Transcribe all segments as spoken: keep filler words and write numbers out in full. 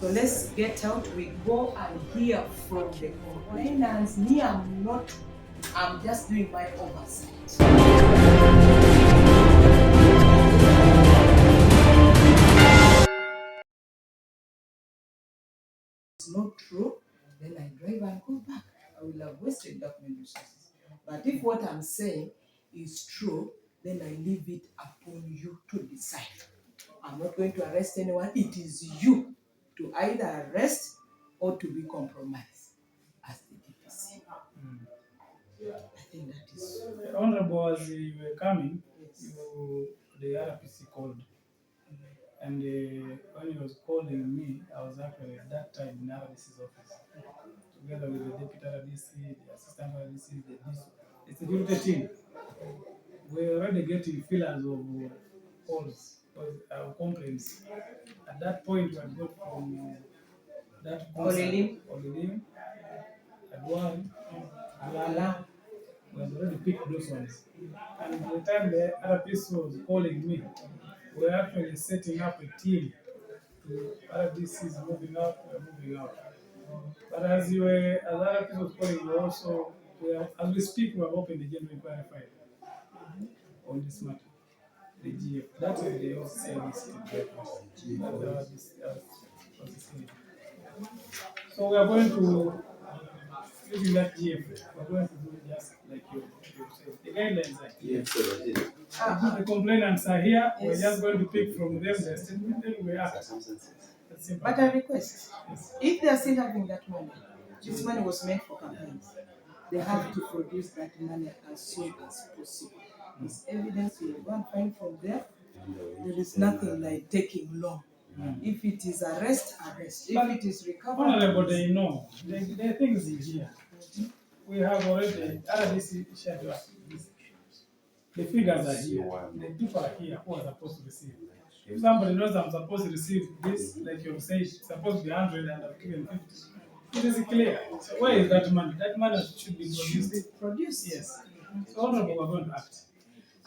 So let's get out, we go and hear from the complainants. Me, I'm not, I'm just doing my oversight. It's not true, then I drive and go back. I will have wasted government resources. But if what I'm saying is true, then I leave it upon you to decide. I'm not going to arrest anyone. It is you to either arrest or to be compromised as the D P C. I think that is Honorable, as you were coming, you, the R P C called. And uh, when he was calling me, I was actually at that time in R D C's office, together with the deputy R D C, the assistant R D C, the D C, the security team. We were already getting feelers of uh, calls, uh, complaints. At that point, we had got from uh, that council, Olilim. Olilim, Adwari, Alala. We had already picked those ones. And by the time the R P C was calling me, we were actually setting up a team to R D Cs moving out, we are moving out. But as you were, as R P C was calling, we also, we are, as we speak, we have opened a general inquiry file on this matter. The G F. That's what they all say this to the G F. That's how this, uh, process is. So we are going to, using that G F, we are going to do just like you, you said. The guidelines are here. Yes, sir. The complainants are here. We are just going to pick from them the statement, then we act. That's simple. But I request, if they are still having that money, this money was meant for campaigns. They have to produce that money as soon as possible. This evidence we will go and find from there. There is nothing like taking long. If it is arrest, arrest. If it is recovery, Honorable, they know. The, the thing is here. We have already, R D C schedule. The figures are here. The people are here who are supposed to receive. If somebody knows I'm supposed to receive this, like you have said, it's supposed to be hundred and I've given fifty, it is clear. So where is that money? That money should be produced. Produced. Yes. So, Honorable, we're going to act.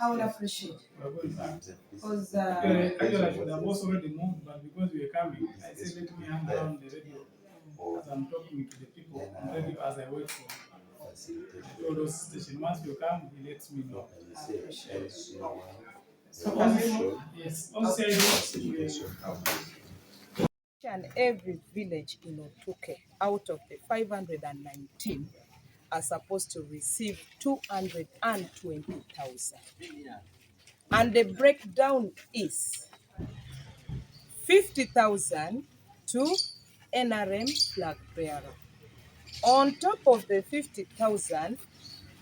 I would appreciate. We're going to act. Because, uh, Actually, actually, I should have also already moved, but because you were coming, I said, "Let me hang around the radio as I'm talking to the people on radio as I wait for all those stations." Once you come, he lets me know. I appreciate. So, also, yes, also, each and every village in Otuke, out of the five hundred and nineteen, are supposed to receive two hundred and twenty thousand. And the breakdown is fifty thousand to N R M flag bearer. On top of the fifty thousand,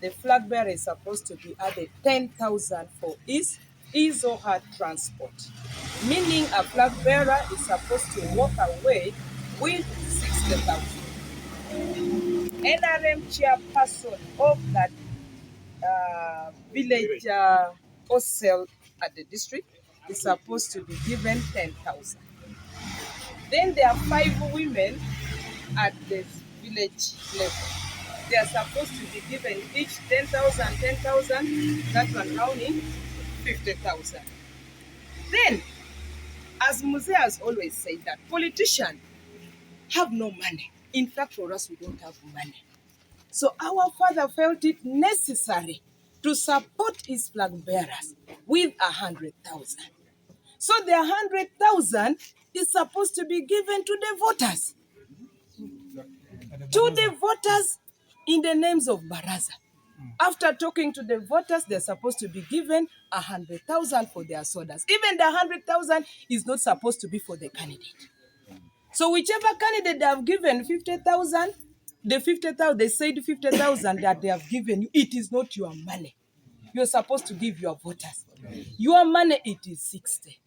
the flag bearer is supposed to be added ten thousand for his, his or her transport, meaning a flag bearer is supposed to walk away with sixty thousand. N R M chairperson of that, uh, village, uh, or cell at the district is supposed to be given ten thousand. Then there are five women at the village level. They are supposed to be given each ten thousand, ten thousand, that one rounding, fifty thousand. Then, as Mzee has always said, that politicians have no money. In fact, for us, we don't have money. So our father felt it necessary to support his flag bearers with a hundred thousand. So the hundred thousand is supposed to be given to the voters. To the voters in the names of Baraza. After talking to the voters, they're supposed to be given a hundred thousand for their sodas. Even the hundred thousand is not supposed to be for the candidate. So whichever candidate they have given fifty thousand, the fifty thousand, they said fifty thousand that they have given you, it is not your money. You're supposed to give your voters. Your money, it is sixty.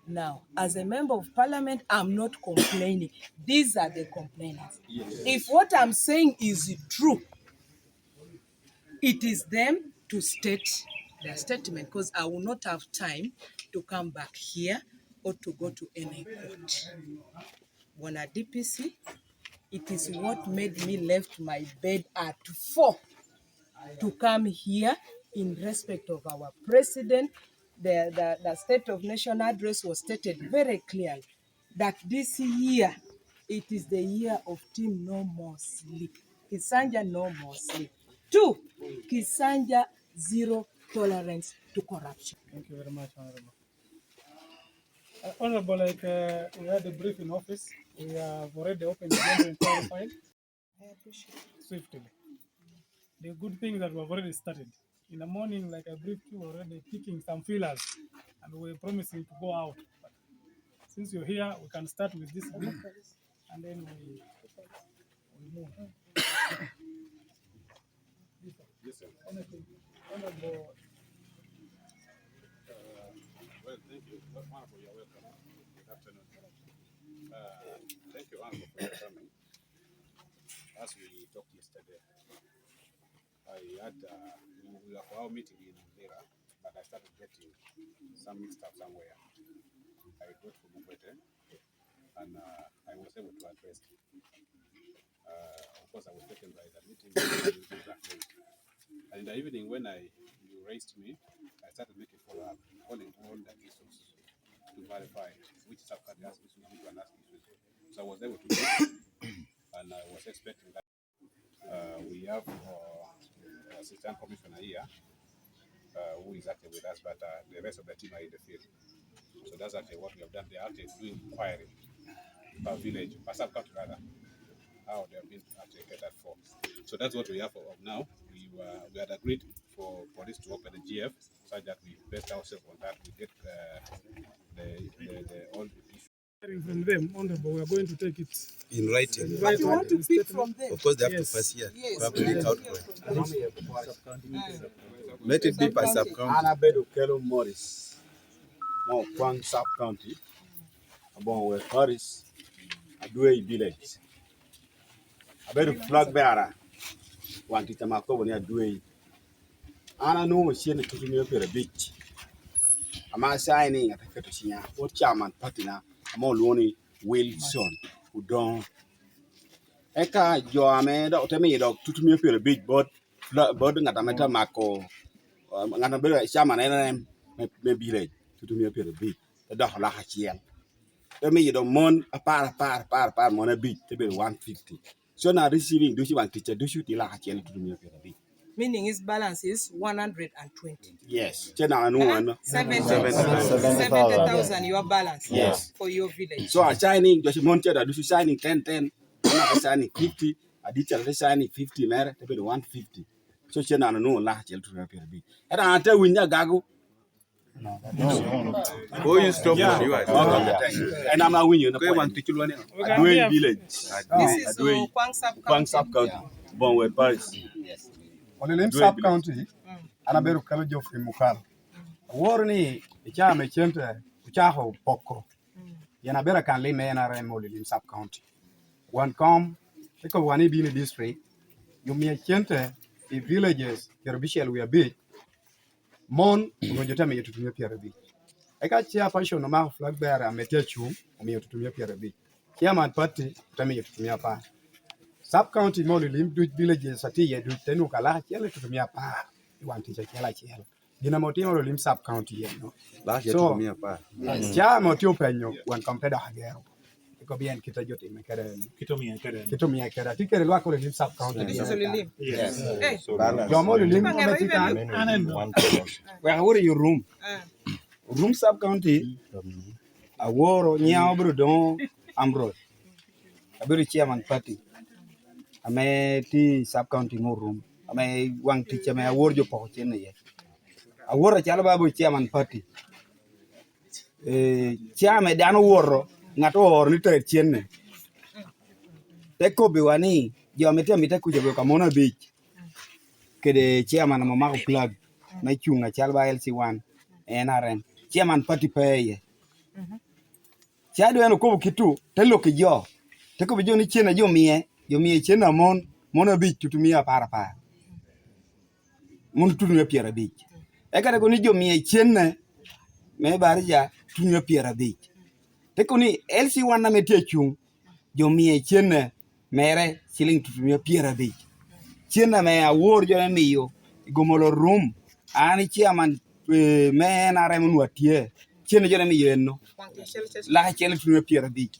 Now, as a member of parliament, I'm not complaining. These are the complainants. If what I'm saying is true, it is them to state their statement, 'cause I will not have time to come back here or to go to any court. Bwana D P C, it is what made me left my bed at four to come here in respect of our president. The, the, the State of Nation address was stated very clearly that this year It is the year of Team No More Sleep. Kisanja, no more sleep. Two, Kisanja, zero tolerance to corruption. Thank you very much, Honorable. Uh, Honorable, like, uh, we had a brief in office. We have already opened the general inquiry file. I appreciate it. Swiftly. The good thing that we have already started. In the morning, like I briefed you already, picking some feelers, and we're promising to go out. But since you're here, we can start with this group, and then we, we move. Yes, sir. Anything? Honorable. Uh, well, thank you. Honorable, you're welcome. Good afternoon. Uh, thank you, Honorable, for your coming. As we talked yesterday, I had, uh, we we were for our meeting in Lira, but I started getting some mixed up somewhere. I got from Okwete, and, uh, I was able to address it. Uh, of course, I was taken by the meeting. And in the evening, when I, you raised me, I started making follow-up, calling all the issues to verify which sub-county has issues, which one has issues. So I was able to do it, and I was expecting that. Uh, we have, uh, Assistant Commissioner here, uh, who is actually with us, but, uh, the rest of the team are in the field. So that's actually what we have done. They are actually doing inquiry per village, per sub-county rather, how they have been actually catered for. So that's what we have of now. We were, we had agreed for police to open the G F such that we base ourselves on that. We get, uh, the, the, the, all the issues. Hearing from them, Honorable, we are going to take it. In writing. But you want to pick from them. Of course, they have to Yes. Pass here. Yes. Public outcry. Let it be per sub-county. An abedo Kelo Morris, me Okwang sub-county, Aboŋo West Parish, Adwei Village. Abedo flag bearer, wan tic ame akobo ni Adwei. An anwoŋo cen i tutumia pyerabic, ame acayi ni ŋat aketo ciŋa, bot chairman party na, ame olwoŋo ni Wilson Odoŋo. Eka jo ame dok ote miyo dok tutumia pyerabic bot, bot ŋat ame te mako, ŋat ame bedo chairman N R M me, me village, tutumia pyerabic, te doko lak acel. Te miyo dok mon apar, apar, apar, apar, mon abic, te bedo one fifty. So na receiving ducu i waŋ ticca ducu tye lak acel i tutumia pyerabic. Meaning its balance is one hundred and twenty. Yes, ce naka nwoŋo ano? Seventy. Seventy thousand your balance. Yes. For your village. So acayi ni jo mon ce da ducu signing ten ten, naka signing fifty, adit ca te signing fifty mere, te bedo one fifty. So ce naka nwoŋo lak acel i tutumia pyerabic. Ento an ate winyo agago. Go you stop. Yeah. What you are. Okay. En ame awinyo na. Kwe wan ticci lwani. Adwei Village. This is Adwei. Okwang sub county. Okwang sub county. Boŋo West Parish. Yes. Olilim sub county. An abedo Kelo Geoffrey Mukal. Aworo ni i caa me cente ocako poko. Yen abedo akan lim me N R M Olilim sub county. Wan kom, ikobo wan i bino i district, yo mia cente i villages pyerabicel wie abic, mon onwoŋo jo te miyo tutumia pyerabic. Eka chairperson omako flag bearer ame tye acuŋ, omiyo tutumia pyerabic. Chairman party ote miyo tutumia apar. Sub county me Olilim duc, villages atye iye duc, te nwoŋo ka lak acel i tutumia apar i wan tic acel acel. Gin ame otimoro Olilim sub county eno. Lak acel i tutumia apar. Ca ame otye openyo, wan kom te dok agero. Ikobi en kit a jo timme kede en. Kit omie kede en. Kit omie kede. Atye kede lwak Olilim sub county. Yes. Olilim. Yes. Eh. Jo mo Olilim ame tye kan. Wek awor i Orum. Ah. Orum sub county. Aworo nyiŋa Obed Odoŋo Ambrose. Abedo chairman party ame tye i sub county me Orum, ame waŋ tic ame awor jo poko cen iye. Awor acalo ba abedo chairman party. Eh, ca ame dano owoto, ŋat ooro ni ter cenne. Te kobbiwa ni jo ame tye amite kuca obedo ka mono abic, kede chairman ame omako flag me cuŋ acalo ba L C one, N R M. Chairman party pe iye. Ca dwe en okobo kit-tu, te lok i jo, te kobbi jo ni cen a jo mie, jo mie cen a mon, mon abic tutumia apar apar. Mon tutumia pyerabic. Eka te kobo ni jo mie cenne me Barija tutumia pyerabic. Te kobo ni L C one ame tye acuŋ, jo mie cenne mere ciliŋ tutumia pyerabic. Cen ame awor jo me miyo i Gomolo Rum, an i chairman, eh, me N R M onwoŋo atye. Cen jo te miyo eno. Lak acel i tutumia pyerabic.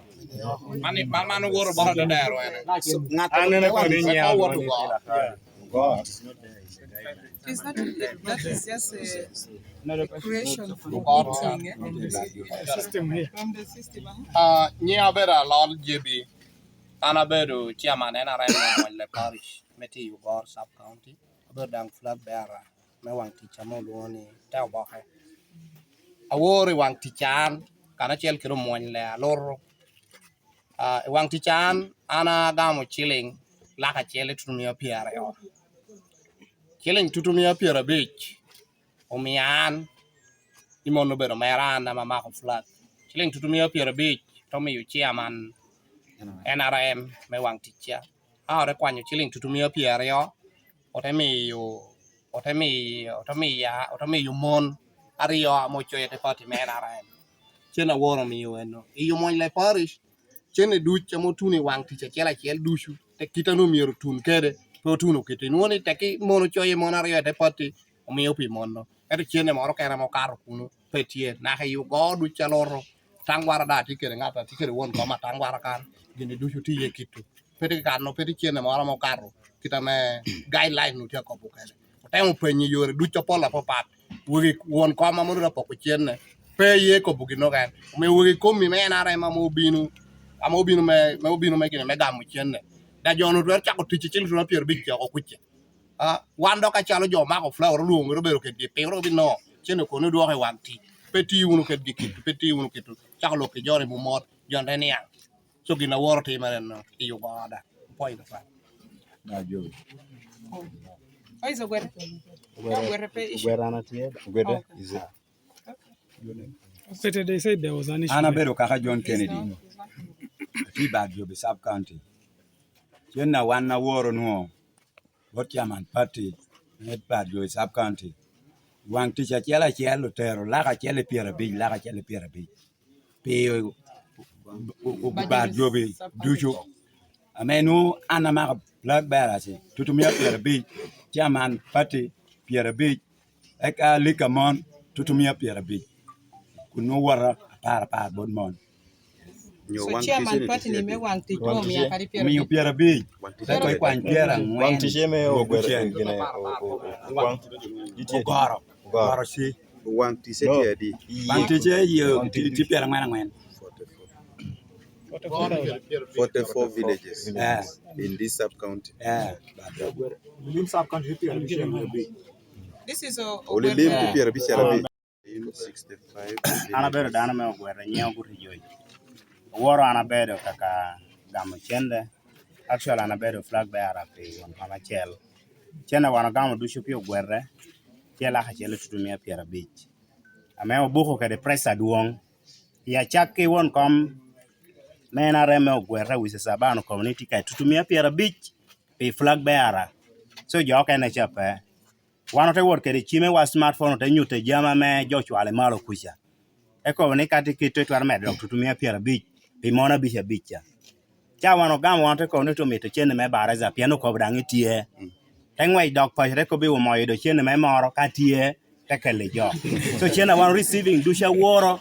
Man, man, man owoto bot adada rwene. Ŋat a neno koni nyiewo owoto go. It's not, that is just a creation for meeting, eh? From the system, eh? Ah, nyiŋa abedo Alol J B. An abedo chairman N R M me Mwonyle Parish me tye i Ogor Sub County. Abedo daŋ flag bearer me waŋ tic ame olwoŋo ni Te Oboke. Aworo i waŋ tic an, karacel kede omwony le aluto. Ah, i waŋ tic an, an agamo ciliŋ lak acel i tutumia pyeraryo. Ciliŋ tutumia pyerabic omio an, i mon obedo mera an ame amako flag. Ciliŋ tutumia pyerabic te omiyo chairman N R M me waŋ ticca. A ote kwanyo ciliŋ tutumia pyeraryo, ote miyo, ote miyo, ote miya, ote miyo mon aryo ame ocoyo te pati me N R M. Cen aworo omio eno. I omwony le parish, cen duc ame otuno i waŋ tic acel acel ducu, te kit ame myero otun kede, pe otuno kede. Inwoŋo ni tekki mon ocoyo mon aryo i te pati, omio pi monno. Ento cene moro kene ame okato kuno, pe tye. Naka i ogo duc aloto, Tangwara daŋ atye kede ŋat a tye kede won kom Atangwara kan, gin ducu tye iye kito. Pe tye kan-nu, pe tye cene moro ame okato, kit ame guideline-nu tye akobo kede. Otemo penyo i yore ducu apol apapat. Wegi won kom ame onwoŋo apoko cene, pe ye kobo gin mukene. Omio wegi komi me N R M ame obino, ame obino me, me obino me gine me gamo cene. Da jo-nu twero cako tic i cen tutumia pyerabic oko kuca. Ah, wan dok acalo jo omako flag, olwoŋo, obedo kedgi, piro obino, cen okono odwoko i waŋ tic. Pe ti wunu kedgi kit, pe ti wunu kit, cako lok ki jo-ni mumot, jo-ni te niaŋ. So gin aworo timere eno i Uganda. Point of fact. Na jo. Oh, is Ogwere? Ogwere. Ogwere pe issue. Ogwere an atye. Ogwere. Oh, okay. Is it? Okete, they said there was an issue. An abedo kaka John Kennedy. Atye i Barjobi Sub County. Cen a wan aworo nwo, bot chairman party me Barjobi Sub County. Waŋ tic acel acel otero lak acel i pyerabic, lak acel i pyerabic. Pi o-, o-, o-, Barjobi ducu. Ame nwo an amako flag bearers, tutumia pyerabic, chairman party pyerabic, eka Likamon, tutumia pyerabic. Kun nwo wota apar apar bot mon. Nyo so waŋ chairman ticce-ni party ni me waŋ tic tye omia kadi pyerabic. Omiyo pyerabic. Waŋ ticce. Eka ikwany pyerangwen. Waŋ ticce me Ogwere, gine, o-, o-, o-, waŋ. Ogoro. Gitye. Ogoro. Ogoro. Ogoro ci. Waŋ ticce tye adi? Waŋ ticce ye, waŋ tic tye, tye pyerangwen angwen. Forty-four villages. Eh. In this sub county. Eh. Lim sub county tye pyerabic. This is a, Oli lim tye pyerabic. Lim sixty-five villages. An abedo dano me Ogwere, nyiŋa Oguti Joy. Oworo an abedo kaka gamo cente. Actually, an abedo flag bearer pi won kom acel. Cente wan ogamo ducu pi Ogwere, tye lak acel i tutumia pyerabic. ame obuko kede pressure adwoŋ. I acakki won kom me N R M me Ogweta Wisesabano Community ka tutumia pyerabic pi flag bearer. So jo okene ca pe. Wan ote wot kede cimewa smartphone, ote nyutte jami ame jo ocwalo i malo kuca. Te kobo ni ka tye kit to itwero medo dok tutumia pyerabic pi mon abic abic ca. Ca wan ogamo, wan ote kobo ni omito cene me baraza pien okobo daŋ etye. Te ŋwec dok paco te kobbi omoyo do cene me moro ka tye, te kelle jo. So cene a wan receiving ducu aworo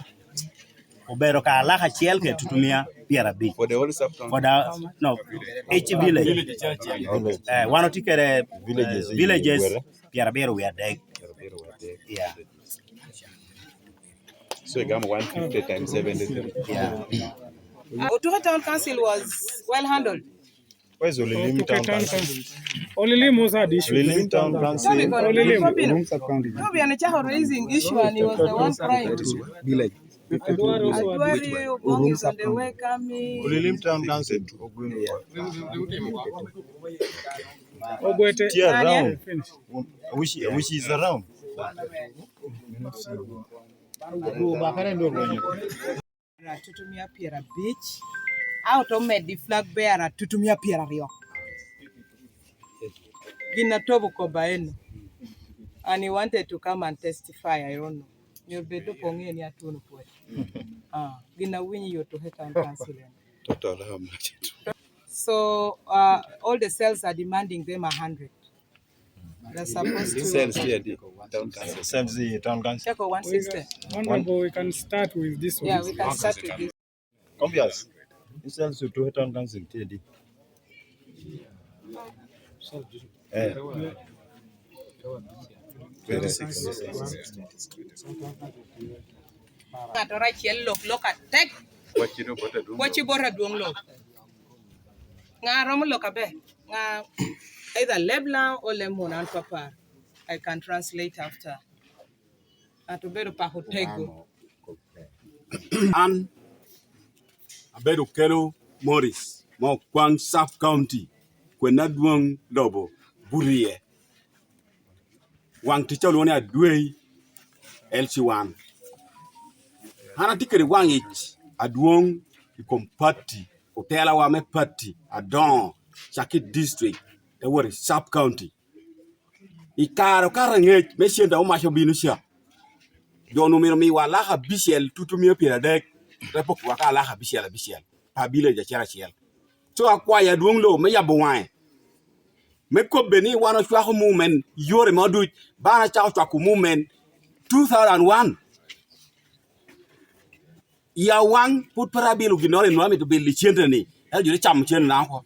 obedo ka alaka acel kede tutumia pyerabic. For the whole sub county? For the, no, each village. Eh, wan otye kede, eh, villages pyerabiro wie adek. Yeah. So igamo one fifty times seventy-three. Yeah. Otuke Town Council was well handled. Where's Olilim Town Council? Olilim was had issue. Olilim Town Council. Toby Olilim. Toby anachako raising issue and he was the one crying. Village. Adwari Obong is on the way coming. Olilim Town Council. Ogwete. Tia around. Which, which is around. Ra tutumia pyerabic, a oto medde i flag bearer tutumia pyeraryo. Gin a Toby okobo eno. And he wanted to come and testify, I don't know. Myero bed opoŋ ŋe ni atuno pwod. Ah, gin a winyo i Otuke Town Council eno. Total how much? So, uh, all the cells are demanding them a hundred. They're supposed to. Cells here, the town council. Cells the town council. Check one sixty. Honorable, we can start with this one. Yeah, we can start with this. Obvious. Cells to town council, T D. Eh. Twenty-six. Ŋato acel lok, lok atek. Wacci bot adwoŋ lok. Ŋa romo lok aber? Ŋa either leb Laŋo or leb Mon, an papar. I can translate after. Ŋat obedo pako tego. An abedo Okelo Morris, me Okwaŋ Sub County, kwena adwoŋ lobo Burie. Waŋ ticca olwoŋo ni Adwei, L C one. An atye kede waŋ ic adwoŋ i kom pati, otelawa me pati adoŋo, cakki i district, te wot i sub county. I kare okato angec me cen daŋ omac obino ca, jo onwoŋo myero omiwa alaka abicel, tutumia pyeradek, te pokiwa ka alaka abicel abicel, pa village acel acel. So akwayo adwoŋ lobo me yabo waŋe, me kobbe ni wan ocwako movement i yore mo duc. Ba an acako cwako movement two thousand one. I awaŋ pwod pe abilo ginnoro, enwoŋo amito bilo i cente-ni, ento jo te camo cente-na oko.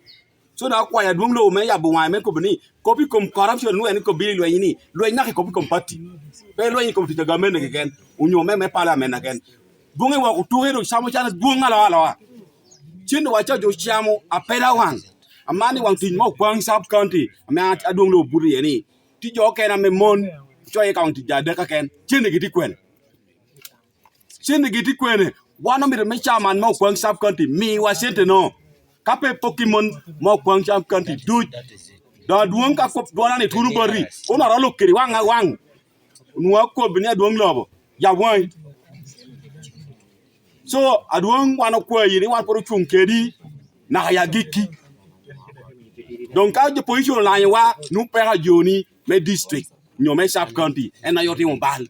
So, daŋ akwayo adwoŋ lobo me yabo waŋe me kobo ni, kop i kom corruption nwoŋo en kop bino i lweny-ni, lweny naka i kop i kom pati. Pe lweny i kom tic a gamente keken, onyo me, me parliament keken. Dwoŋ i woko tuke dok camo can adwoŋ aloa aloa. Cen dok waco jo camo apeda waŋ. Aman i waŋ tic me Okwaŋ Sub County, ame adwoŋ lobo buto iye ni, tye jo okene ame mon, coye ka waŋ tic adek keken. Cen dok gitye kwene? Cente gi tye kwene? Wan omito me caman me Okwaŋ Sub County miwa cente no. Ka pe pokki mon me Okwaŋ Sub County duc. Dok adwoŋ ka kop dwona ni tuno bati, kono aro lok kedi waŋ awaŋ. Onwoŋo akobbi ni adwoŋ lobo, yab waŋi. So, adwoŋ wan okwayi ni wan pwod ocuŋ kedi naka i agikki. Doŋ ka jo position olanyowa, nwoŋo peko a joni me district, nyo me sub county, en aye otimo bal.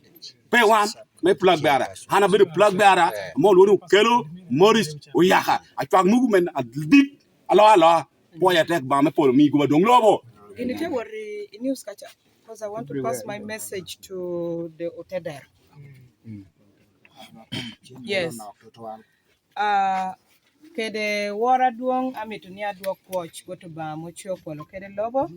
Pe wan, me flag bearer. An abedo flag bearer, ame olwoŋo ni Okelo Morris Oyaka. Acwak muku men adit, aloa aloa. Pwoya tek ba me polo mi goba dwoŋ lobo. Gini tye wot i, i news kaca, 'cause I want to pass my message to the Otedero. Yes. Ah, kede woro adwoŋ, amito ni adwok pwoc bot Obaŋa ame ocweo polo kede lobo.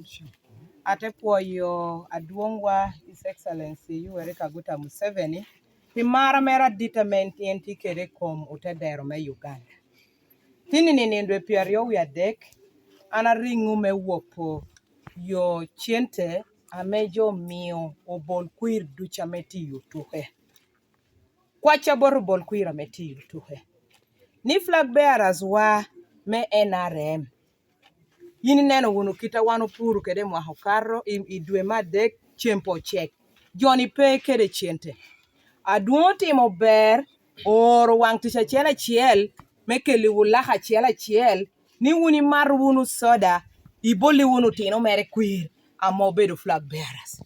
Ate pwoyo adwoŋwa, His Excellency Yoweri Kaguta Museveni, pi mara mere adit ame en tye kede i kom Otedero me Uganda. Tin i nino dwe pyeraryo wie adek, an ariŋo me wopo yo cente ame jo omio obol kwir ducu ame tye i Otuke. Kwacca bot obol kwir ame tye i Otuke, ni flag bearers wa me N R M, yin ineno wunu kit a wan opuro kede i mwaka okato, i, i dwe me adek, cen pe ocek, jo-ni pe kede cente. Adwoŋ otimo ber, ooro waŋ tic acel acel me kelliwu lak acel acel, ni wun imat wunu soda, iboli wunu otino mere kwir, ame obedo flag bearers.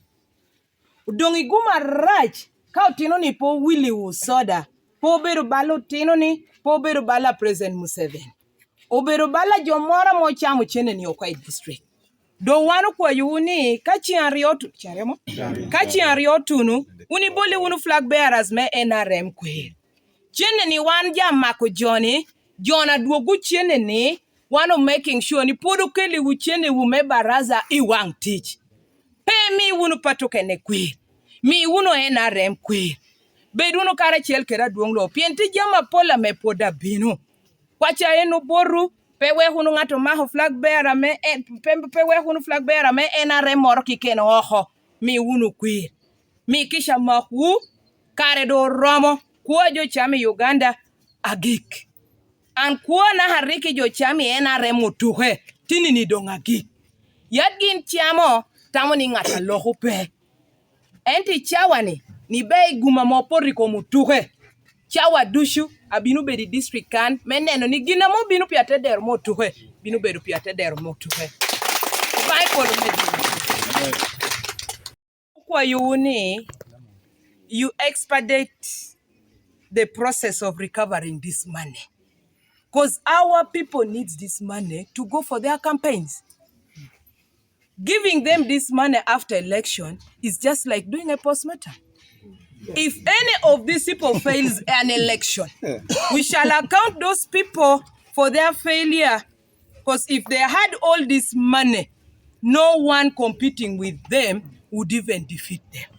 Doŋ igumo arac ka otino-ni pe owilliwu soda, pe obedo bal otino-ni, pe obedo bal a President Museveni. Obedo bal a jo moro ame ocamo cene-ni oko i district. Doŋ wan okwayowu ni ka ceŋ aryo otu-, ceŋ aryo mo? Ka ceŋ aryo otuno, wun iboli wunu flag bearers me N R M kwir. Cene-ni wan ja mako jo-ni, jo-na dwoggo cene-ni, wan o making sure ni pwod okelliwu cene-wu me baraza i waŋ tic. Pe imi wunu pato kene kwir, mi wunu N R M kwir. Bed wunu karacel kede adwoŋ loo, pien tye jami apol ame pwod abino. Kwaca en obotu, pe wek wunu ŋat omako flag bearer me, pe, pe wek wunu flag bearer me N R M moro keken oko, mi wunu kwir. Mi kica makwu, kare doŋ oromo, kwo a jo cam i Uganda agik. An kwo anaka rik i jo cam i N R M otuke, tinni-ni doŋ agik. Yat gin camo, tamo ni ŋat a loko pe. Ento i cawa-ni, ni be i gum ame opoto i kom otuke, cawa ducu abino bedo i district kan me neno ni gin ame obino pi atedero me otuke, bino bedo pi atedero me otuke. Obaŋa ipolo me dini. Okwayowu ni you expedite the process of recovering this money, 'cause our people needs this money to go for their campaigns. Giving them this money after election is just like doing a postmortem. If any of these people fails an election, we shall account those people for their failure, 'cause if they had all this money, no one competing with them would even defeat them.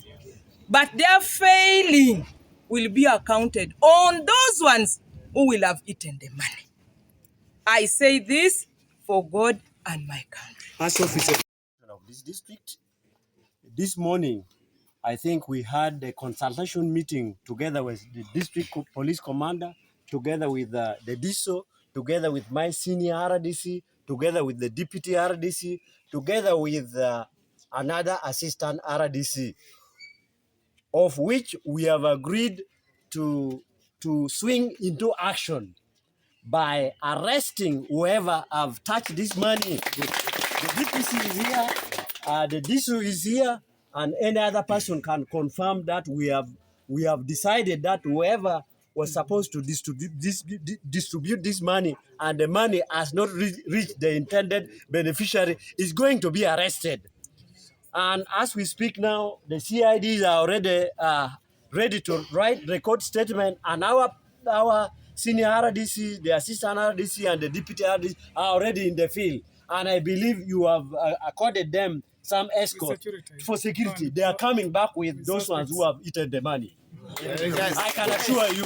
But their failing will be accounted on those ones who will have eaten the money. I say this for God and my country. As officer of this district, this morning, I think we had a consultation meeting together with the district co-, police commander, together with, uh, the D I S O, together with my senior R D C, together with the deputy R D C, together with, uh, another assistant R D C, of which we have agreed to, to swing into action by arresting whoever have touched this money. The, the D P C is here, uh, the D I S O is here, and any other person can confirm that we have, we have decided that whoever was supposed to distribute this, di-, distribute this money, and the money has not re-, reached the intended beneficiary, is going to be arrested. And as we speak now, the C I Ds are already, uh, ready to write record statement, and our, our senior R D C, the assistant R D C, and the deputy R D C are already in the field. And I believe you have, uh, accorded them some escort for security. They are coming back with those ones who have eaten the money. I can assure you.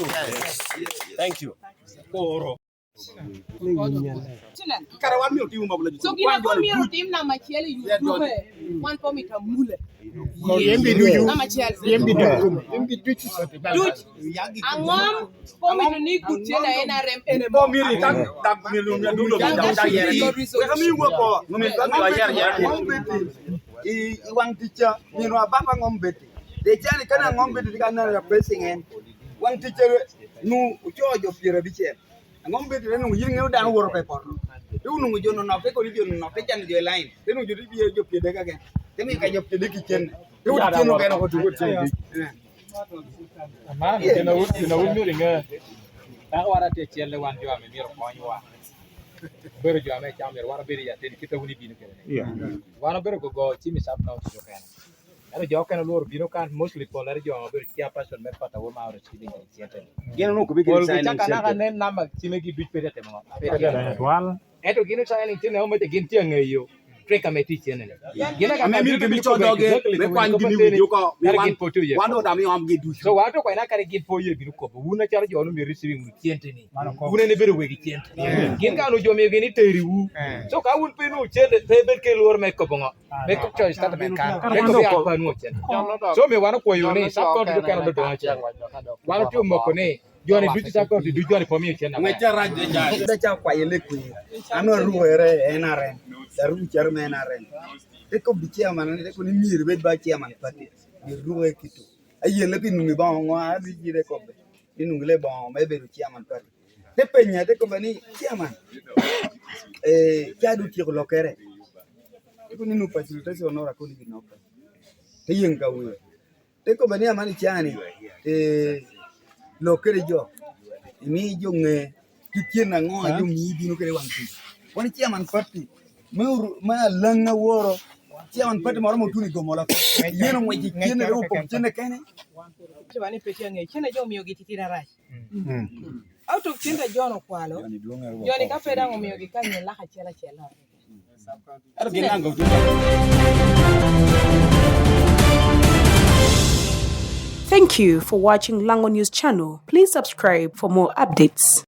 Thank you. Kara wan myero otim mabula. So gin a kono myero otim namba acel i yutuke, wan kono mito amule. Namba acel. Duc. Aŋom kono mito ni gut cen a N R M en emo. Myero itak dak myero myero duc. Wek ami wuo ko. Ŋom beti. I, i waŋ ticca, myero abak aŋom beti. De cani kani aŋom beti, tika neno ya pressing en. Waŋ ticca nu ocoo jo pyerabicel. Aŋom beti, te nwoŋo yin ŋeo dano woto ka i poto. Te onwoŋo jo nonok, te koni jo nonok, te cano jo i lain. Te nwoŋo jo te bino jo pyerdek keken. Te miyo ka jo pyerdek i cen. Te wot cen okene oko tuko cen. Man, gin a wun, gin a wun myero iŋe. Dako wan atye acel, wan jo ame myero okonywa. Obedo jo ame icamo myero wan obed i atin, kit a wun ibino kede ni. Wan obedo gogo cim i sub county okene. Ento jo okene olworo bino kan, mostly pol ere jo ame obedo chairperson me Patawa ma Orange Killing i cente. Gin onwoŋo kobbi kede signing caka naka nen namba cimegi duc pe tye timo ŋo. Pe tye timo ŋo. Ento gin ocayo ni cene omete gin tye aŋeyo trick ame tye i cene-ni. Gin aka ame myero gin bico doge, me kwany gin i wigi oko, me wan, wan doŋ otamo i omgi ducu. So, wan to kwena kare gin po oye bino kobo, wun acalo jo-nu myero receiving wunu cente-ni. Wun en ibedo wegi cente. Gin ka onwoŋo jo miogi ni teriwu. So, ka wun pe inwoŋo cente, pe ibed kede lworo me kobo ŋo? Me kobo coyo statement kan. Me kobo yat pa nwoŋo cente. So, myero wan okwayo ni, sub county keken odoŋ acel. Wan otye omoko ni, jo-ni ducu i sub county ducu jo-ni pe omio cen aber. Ngwec arac de jai. Pwod acako kwayo lek kwir. An arukere i N R M. Daruku caro me N R M. Te kobbi chairman ni, te kono ni myero ibed ba chairman party. Myero ruke kito. Aye le pi nungi boŋo ŋo a ri jire kobbe. Ni nungi le boŋo me bedo chairman party. Te penya, te kobbe ni, "Chairman, eh, ca du tyeko lokere." Iko ni nu facilitation ora koni gi nokke. Te yen ka wer. Te kobbe ni, "Amani cani, eh, lokere jo. Imi jo ŋe ki cen aŋo a jo mii bino kede waŋ tic." Wan chairman party, me uru-, me alaŋ aworo, chairman party moro ma otuno i Gomola. Yen oŋwec i cen, ere opoko cen kene. Ci wan i pec aŋe, cen a jo omiogi titira arac. Out of cen a jo-nu okwalo, jo-ni ka pe daŋ omiogi kanyo lak acel acel. Ento gin daŋ gok. Thank you for watching Lango News Channel. Please subscribe for more updates.